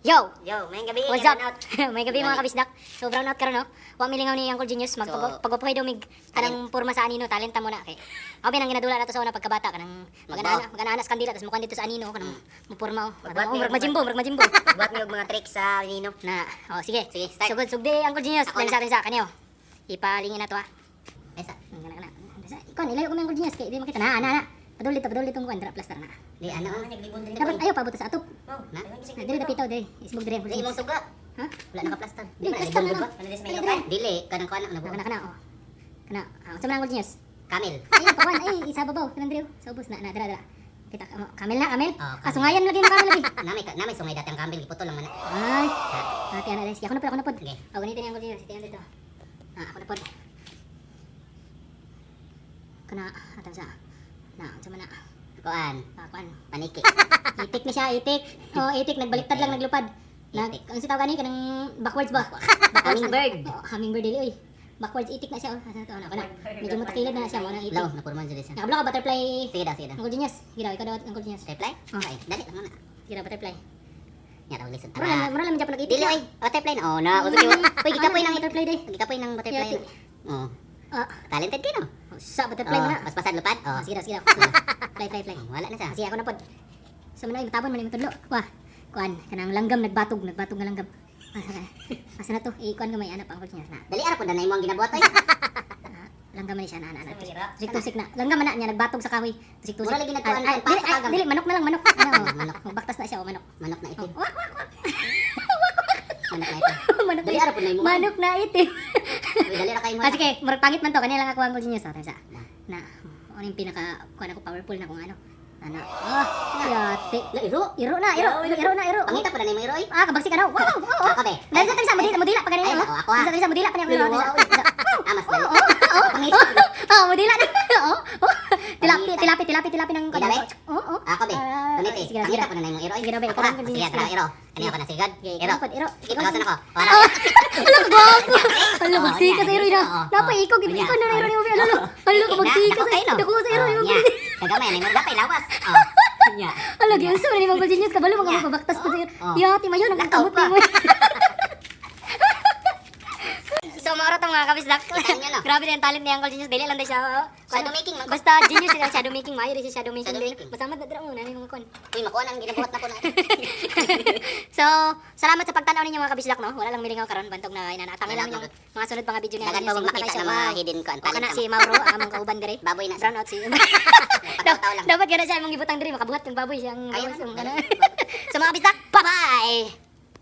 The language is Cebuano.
Yo! Yo, maayong gabii. What's up? Brown out. Maayong gabii, mga kabisdak. So brown out karon, no. Wa milingaw ni Uncle Genius So, magpagwapoy daw mig kanang porma sa anino, talenta mo na kay. Ako binang ginadula nato sa una pagkabata kanang magana magana sa kandila tapos mukuan dito sa anino kanang mupurma, oh. Magbuhat Oh, mi murag majimbo, murag majimbo. Buhat mi og mga tricks sa anino. Na, oh sige. Sige, start. Sugod sugdi, Uncle Genius. Ako Dali na. sa atin sa kanyo. Ipalingin na to ah. Ay sa. Kana kana. Sa ikon ilayo ko, Uncle Genius, kay di makita na na na. Paduli to, paduli tong kuan dra plaster na. Di ano? Dapat ayo paabot sa atop. Na? Na dili dapitaw diri. Isbog diri, Uncle Dili Genius. imong suga. Ha? Wala naka-plaster. Di, plaster na, no? Dili, dili. Dili kanang kuan na Kana kana kana oh. Kana, ah, unsa man, Uncle Genius? Camel. Ay, pakuan, ay, isa babaw, kanang diri, oh. Sa ubos na, na, dira, dira. Kita, mo, kamel na, kamel. Oh, Ah, kamel. sungayan lagi na kamel lagi. Namay sungay dati ang camel, giputol lang man. Ay, ate, ana, sige, ako na pod, ako na pod. Okay. Oh, ganito ni Uncle Genius, ito dito. Ah, ako na pod. Kana, atan sa, na, unsa man na, Kuan, ah, kuan. paniki. Itik ni siya, itik. Oh, itik, nagbaliktad lang, naglupad. Nag, Itik. ang tawag gani, kanang backwards ba? Backwards. Hummingbird. Oh, hummingbird dili, oy. Backwards itik na siya, oh. Asa na to, na, kana. Medyo mutakilid na siya, mo na itik. Law, napurman jud siya. Nakablo ka butterfly. Sige daw, sige daw. Uncle Genius. Sige daw, ikaw daw, Uncle Genius. Butterfly? Oh. Ay, dali lang man. Sige daw, butterfly. Nya raw lisod. Mura lang Japon nag-itik. Dili oy, butterfly na. Oh na, uso gyud. Uy, gikapoy nang butterfly day. Gikapoy ng butterfly. Yati. Oh, Ah, talented kayo no? sa butterfly mo Oh, na. paspasad lupad. Oh. Ah, sige daw, sige daw. Fly, fly, fly. Oh, wala na siya. Ah, sige, ako na pod. Sa manay, matabon man yung tudlo. Wah, kuan, kanang langgam nagbatog, nagbatog nga langgam. Asa na to? Eh, kuan gamay anak pa Uncle Genius na. Dali ara po na imo ang ginabuhat oy. Ah, langgam man ni siya na na na. Tusik tusik na. Langgam man na niya nagbatog sa kahoy. Tusik tusik. Mura lagi nagkuan Ay, ay, ang paa dili, sa ay, kagam. dili, manok na lang, manok. Ano, oh. Manok. Magbaktas na siya, oh, manok. Manok na itim. Oh, wak, wak, wak. Manok na itim. Manok Dali na ara po na imo. Manok na itim. Uy, dali ra kay mo. Ah, sige, murag pangit man to. Kanila lang ako ang Genius. Ah, sa. Na. Na, ano yung pinaka, kuan ako powerful na kung ano. Ano? Ah, yate. La iro. Iro na, iro. Iro na, iro. Pangita po na nimo iro oy. Ah, kabagsik ka na. Wow. Ako be. Dahil sa tagsa, modila, modila pa kanina. Ay, Oh. ako, ako, ah. Sa tagsa, modila pa niya. Luluwa, Oh, Ah, mas dali. oh, Pangita. oh, modila na. Oh. Tilapi, Pangita. tilapi, tilapi, tilapi ng Sige, be. Oh. Ako be. Ah, Tunit eh. sige, sige. Pangita po na nimo iro oy. Sige, be. Ako Ikaw ba? ang Sige, Genius. tara iro. Kani ako na sigad. Sige, Iro. ikaw, iro. Sige, pagawasan ako. Wala. Ala, kagwapo. Ala, Oh, bagsika niya, sa iro na. oo, Napaikog, oh. ikaw na iro ni mo. Ala, ala, kabagsika Dako sa kayo, no? Dako sa iro ni Oh, mo. niya. Kagamay na imo dapay lawas. Oh. Nya. Ala, giunsa man ni Uncle Genius kabalo mga Yeah. mabaktas po sa Oh. Yati mayon ang Lakaw kamot pa. nimo. So mauro tong mga kabisdak. Kita niyo, no? Grabe din ang talent ni Uncle Genius, dili lang day siya. Oh. Shadow making man ko. Basta genius siya, shadow making, maayo rin siya shadow making. Shadow Din. making. Basta man dira mo na mga kon. Uy, makuha na ang ginabuhat na ko na. So, salamat sa pagtanaw ninyo, mga kabisdak, no. Wala lang milingaw karon bantog na inanatangin Wala lang yung pa. mga sunod pa nga video ni Dagan Uncle pa Genius. mong Singot na kayo makita siya. ng mga Wow. hidden ko ang O kana talent. si Mauro ang among kauban diri. Baboy na siya. Brown out si. Pataw lang. Dapat gana siya imong gibutang diri makabuhat yung baboy siyang Kaya baboy na, sa mga. So mga bisdak, bye-bye.